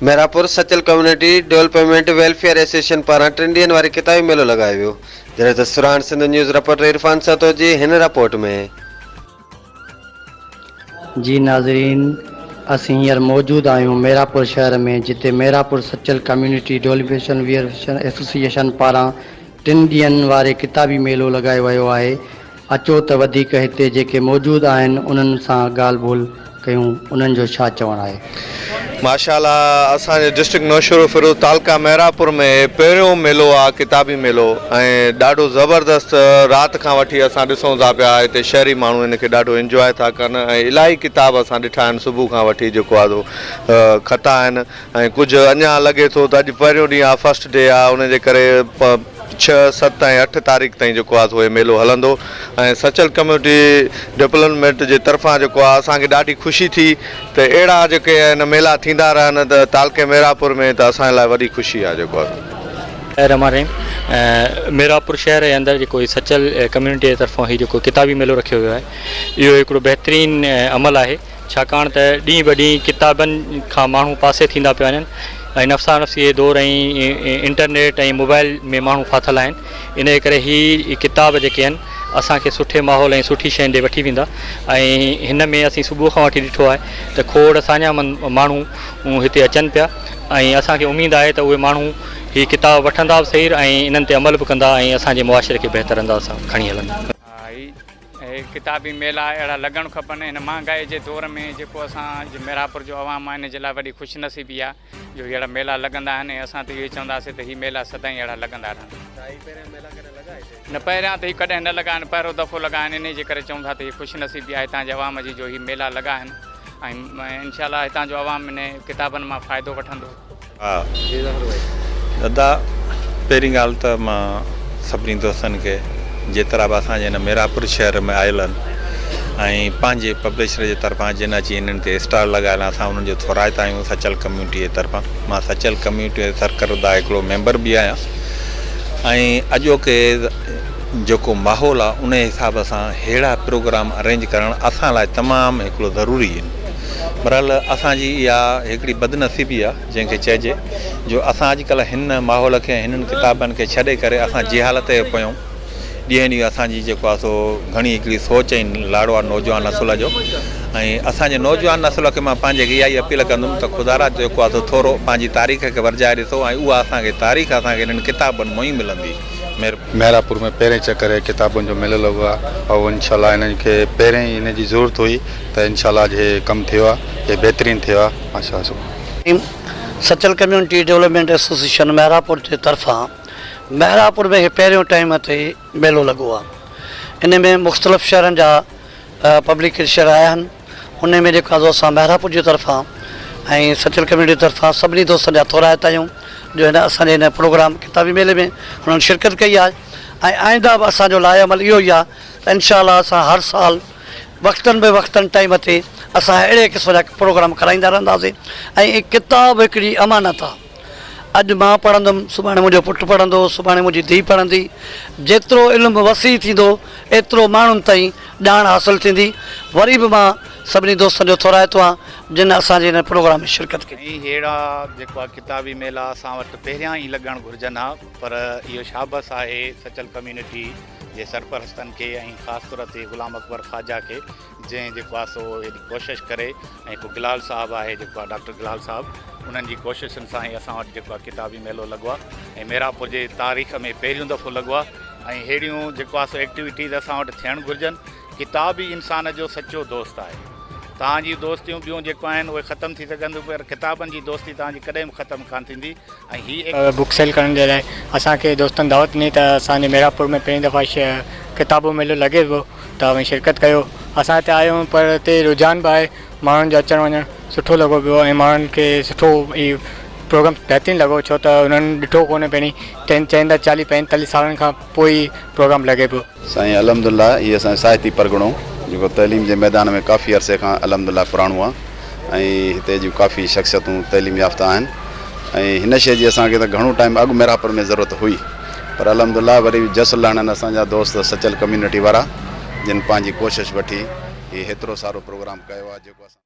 Mehrapur Sachal community development welfare association پاران ٽن ڏينهن واري ڪتابي ميلو لڳايو ويو، جڏهن ته سرهاڻ سنڌ نيوز رپورٽر عرفان سهتو جي هن رپورٽ ۾. جي ناظرين اسين هينئر موجود آهيون ميراپور شهر ۾ جتي Mehrapur Sachal community development welfare association پاران ٽن ڏينهن واري ڪتابي ميلو لڳايو ويو آهي اچو ته وڌيڪ هتي جيڪي موجود آهن انهن سان ڳالهه ٻولهه ڪيون انهن جو ڇا چوڻ آهي. ماشاء الله اسان جي ڊسٽرڪٽ نوشهروفيروز تعلقه محرابپور ۾ پهريون ميلو آ ڪتابي ميلو ۽ ڏاڍو زبردست رات کان وٺي اسان ڏسون ٿا پيا هتي شهري ماڻهو هن کي ڏاڍو انجواء ٿا ڪن ۽ الاهي ڪتاب اسان ڏٺا آهن صبح کان وٺي جيڪو آ سو کتا آهن ۽ ڪجهه اڃا لڳي ٿو ته اڄ پهريون ڏينهن آ فرسٽ ڊي آ ان جي ڪري ڇهه، ست ۽ اٺ تاريخ تائين جيڪو آ سو هي ميلو هلندو ۽ سچل ڪميونٽي ڊولپمينٽ جي طرفان جيڪو آ اسان کي ڏاڍي خوشي ٿي ته اهڙا جيڪي آهن ميلا ٿيندا رهن ته تعلقي ميراپور ۾ ته اسان لاء وڏي خوشي آ جيڪو آ سو. الرحمان الرحيم ميراپور شهر جي اندر جيڪو هي سچل ڪميونٽي جي طرفان هي جيڪو ڪتابي ميلو رکيو ويو آهي اهو هڪڙو بهترين عمل آهي ڇاڪاڻ ته ڏينهن به ڏينهن ڪتابن کان ماڻهو پاسي ٿيندا پيا وڃن ۽ نفسا نفسي جي دور ۽ انٽرنيٽ ۽ موبائل ۾ ماڻهو ڦاٿل آهن انهيء ڪري هي ڪتاب جيڪي آهن اسان کي سٺي ماحول ۽ سٺي شين ڏي وٺي ويندا ۽ هن ۾ اسين صبح کان وٺي ڏٺو آهي ته کوڙ ساڃاهه مند ماڻهو هتي اچن پيا ۽ اسان کي اميد آهي ته اهي ماڻهو هي ڪتاب وٺندا به سهي ۽ انهن تي عمل به ڪندا ۽ اسان جي معاشري کي بهتر انداز سان کڻي هلندا. اهي ڪتابي ميلا اهڙا لڳڻ کپن هن مهانگائي جي دور ۾ جيڪو اسان جي ميرانپور جو عوام آهي ان جي لاء وڏي خوش نصيبي آهي جو هي اهڙا ميلا لڳندا آهن ۽ اسان ته اهو ئي چونداسين ته هي ميلا سدائين اهڙا لڳندا رهن. نه پهريان ته هي ڪڏهن نه لڳا آهن پهريون دفعو لڳا آهن انهي جي ڪري چئون ٿا ته هي خوش نصيبي آهي هتان جي عوام جي جو هي ميلا لڳا آهن ۽ انشاء الله هتان جو عوام انهي ڪتابن مان فائدو وٺندو. ها دادا پهرين ڳالهه ته مان سڀني دوستن کي جيترا به اسان جي هن ميراپور شهر ۾ آيل آهن ۽ پنهنجي پبلشر جي طرفان جن اچي هنن تي اسٽال لڳايل آهن اسان انهن جو ٿورائتا آهيون سچل ڪميونٽي جي طرفان مان سچل ڪميونٽي جو سرڪرده هڪڙو ميمبر به آهيان ۽ اڄوڪي جيڪو ماحول آهي ان حساب سان ههڙا پروگرام ارينج ڪرڻ اسان لاء تمام هڪڙو ضروري آهن بھرحال اسان جي اها هڪڙي بدنصيبي آ جنهن کي چئجي جو اسان اڄڪلهه هن ماحول کي ۽ هنن ڪتابن کي ڇڏي ڪري اسان جهالت جو پيون ڏينهن ڏينهن اسان جي جيڪو آ سو گهڻي هڪڙي سوچ ۽ لاڙو آ نوجوان نسل جو ۽ اسان جي نوجوان نسل کي مان پنهنجي کي اها ئي اپيل ڪندم ته خدارا جيڪو آ سو ٿورو پنهنجي تاريخ کي ورجائي ڏسو ۽ اها اسان کي تاريخ اسان کي هنن ڪتابن مان ئي ملندي مھرباني. ميراپور ۾ پهرين چڪر هي ڪتابن جو ميلو لڳو آ ۽ انشاء الله هنن کي پهرين ئي هن جي ضرورت هئي ته انشاء الله اڄ هي ڪم ٿيو آ هي بهترين ٿيو آ ماشاء الله. Sachal community development association Mehrabpur جي طرفان مهراپور ۾ هي پهريون ٽائيم تي ميلو لڳو آ ان ۾ مختلف شهرن جا پبلڪيشر آيا آهن ان ۾ جيڪو آ اسان مهراپور جي طرفان ۽ سچل ڪميونٽي جي طرفان سڀني دوستن جا ٿورائتا آهيون جو هن اسان جي هن پروگرام ڪتابي ميلي ۾ هنن شرڪت ڪئي آهي ۽ آئنده به اسان جو لاء عمل اهو ئي آ ته انشاء الله اسان هر سال وقتن به وقتن ٽائيم تي اسان اهڙي قسم جا پروگرام ڪرائيندا رهنداسين ۽ ڪتاب هڪڙي امانت آ اڄ مان پڙهندم سڀاڻي منهنجو پٽ پڙهندو سڀاڻي منهنجي ڌيء پڙهندي جيترو علم وسيع ٿيندو ايترو ماڻهن تائين ڄاڻ حاصل ٿيندي وري به مان سڀني دوستن جو ٿورائتو آهيان جن اسان جي هن پروگرام ۾ شرڪت ڪئي. ۽ ههڙا جيڪو آ ڪتابي ميلا اسان وٽ پهريان ئي لڳڻ گهرجن ها پر اهو شابس آهي سچل ڪميونٽي جي سرپرستن کي ۽ خاص طور تي غلام اڪبر خواجه کي جنهن جيڪو آهي سو ايڏي ڪوشش ڪري ۽ پوء گلال صاحب آهي جيڪو آهي ڊاڪٽر گلال صاحب انهن جي ڪوششن سان ئي اسان وٽ جيڪو آهي ڪتابي ميلو لڳو آهي ۽ ميراپور جي تاريخ ۾ پهريون دفعو لڳو آهي ۽ ههڙيون جيڪو آهي سو ايڪٽيوٽيز اسان وٽ ٿيڻ گهرجن ڪتاب ئي انسان جو سچو دوست آهي توهان جي دوستيون ٻيون جيڪو آهن اهي ختم ٿي سگهن ٿيون پر ڪتابن جي دوستي توهان جي ڪڏهن به ختم ڪانه ٿيندي ۽ هي بڪ سيل ڪرڻ جي لاء اسان کي دوستن دعوت ڏني ته اسان جي ميراپور ۾ پهرين دفعا ڪتابو ميلو لڳي پيو ته اوهين شرڪت ڪيو اسان هتي آيا آهيون پر هتي رجحان به آهي ماڻهن جو اچڻ وڃڻ سٺو لڳو پيو ۽ ماڻهن کي سٺو هي پروگرام بهترين لڳو ڇو ته انهن ڏٺو ڪونهي پهرين چين چين ته چاليهه پنجيتاليهه سالن کان پوء هي پروگرام لڳي پيو. سائين الحمدلله هي اسان جو ساهتي پرڳڻو جيڪو تعليم جي ميدان ۾ ڪافي عرصي کان الحمدلله پراڻو آ ۽ هتي جون ڪافي شخصيتون تعليم يافته آهن ۽ هن شيء جي اسان کي ته گهڻو ٽائيم اڳ ميرانپور ۾ ضرورت هئي پر الحمدلله وري به جس لهڻن اسان جا دوست سچل ڪميونٽي وارا جن پنهنجي ڪوشش وٺي هي هيترو سارو پروگرام ڪيو آ جيڪو اسان.